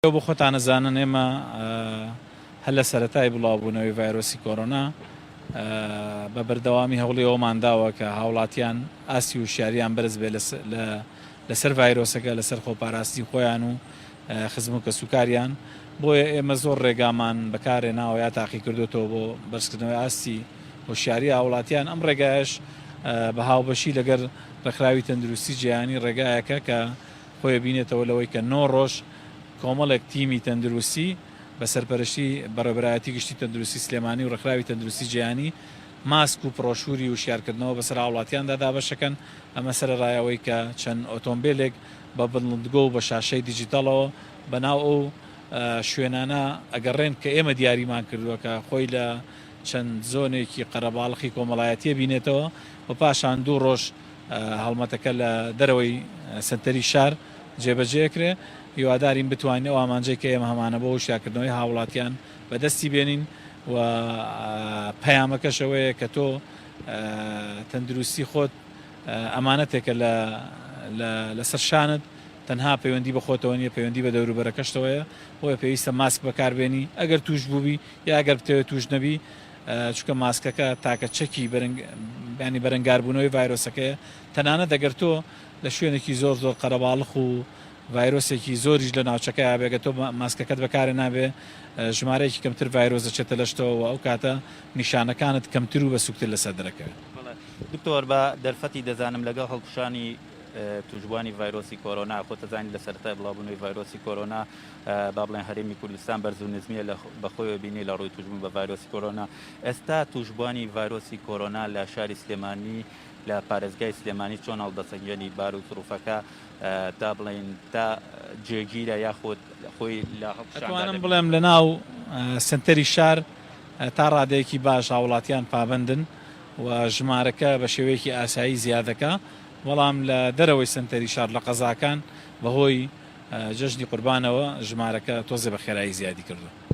ئێوە بۆ خۆتان ئەزانن ئێمە هەر لە سەرەتای بڵاوبوونەوەی ڤایرۆسی کۆرۆنا بە بەردەوامی هەوڵی ئەوەمان داوە کە هاوڵاتیان ئاستی وشیاریان بەرز بێت لەسەر ڤایرۆسەکە، لەسەر خۆپاراستنی خۆیان و خزم و کەسوکاریان، بۆیە ئێمە زۆر ڕێگامان بەکارهێناوە یا تاقیکردۆتەوە بۆ بەرزکردنەوەی ئاستی هۆشیاری هاوڵاتیان، ئەم ڕێگایەش بە هاوبەشی لەگەر ڕێکخراوی تەندروستی جیهانی ڕێگایەکە کە خۆی بینێتەوە لەوەی کە نۆ ڕۆژ کۆمەڵێک تیمی تەندروستی بە سەرپەرشتی بەڕێوبەرایەتی گشتی تەندروستی سلێمانی و ڕێکخراوی تەندروستی جیهانی ماسک و پڕۆشوری وشیارکردنەوە بەسەر هاوڵاتیاندا دابەشەکەن، ئەمە سەرەڕای ئەوەی کە چەند ئۆتۆمبێلێک بە بڵندگۆ و بە شاشەی دیجیتاڵەوە بەناو ئەو شوێنانە ئەگەڕێن کە ئێمە دیاریمان کردووە کە خۆی لە چەند زۆنێکی قەرەباڵخی کۆمەڵایەتیە بینێتەوە و پاشان دوو ڕۆژ هەڵمەتەکە لە دەرەوەی سەنتەری شار جێبەجێ ئەکرێ. هیوادارین بتوانین ئەو ئامانجەی کە ئێمە هەمانە بۆ وشیارکردنەوەی هاوڵاتیان بەدەستی بێنین و پەیامەکەش ئەوەیە کە تۆ تەندروستی خۆت ئەمانەتێکە لە لەسەر شانت تەنها پەیوەندی بە خۆتەوە نییە پەیوەندی بە دەوروبەرەکەشتەوەیە بۆیە پێویستە ماسک بەکاربێنی ئەگەر توش بووبی یا ئەگەر بتەوێت توش نەبی چونکە ماسکەکە تاکە چەکی ینی بەرەنگاربوونەوەی ڤایرۆسەکەیە تەنانەت ئەگەر تۆ لە شوێنێکی زۆر زۆر قەرەباڵخ و ڤایرۆسێکی زۆریش لە ناوچەکەیا بێ گەر تۆ ماسکەکەت بەکارێ نابێ ژمارەیەکی کەمتر ڤایرۆس دەچێتە لەشتەوە و ئەو کاتە نیشانەکانت کەمتر و بە سوکتر لەسەر دەرەکەوێت. بەڵێ دکتۆر بە دەرفەتی دەزانم لەگەڵ هەڵکشانی توشبوانی ڤایرۆسی کۆرۆنا خۆت دەزانی لە سەرەتای بڵاوبوونەوەی ڤایرۆسی کۆرۆنا با بڵێن هەرێمی کوردستان بەرز و نزمیە لە بەخۆیەوە بینی لە ڕووی توشبوون بە ڤایرۆسی کۆرۆنا ئێستا توشبوانی ڤایرۆسی کۆرۆنا لە شاری سلێمانی لە پارێزگای سلێمانی چۆن هەڵدەسەنگێنی بار و زروفەکە تا بڵێین تا جێگیرە یاخود خۆی لە هەڵکشاندا ئەتوانم دەبینێت؟ بڵێم لە ناو سەنتەری شار تا ڕادەیەکی باش هاوڵاتیان پابەندن و ژمارەکە بە شێوەیەکی ئاسایی زیادەکا، بەڵام لە دەرەوەی سەنتەری شار لە قەزاکان بەهۆی جەژنی قوربانەوە ژمارەکە تۆزێ بە خێرایی زیادی کردووە.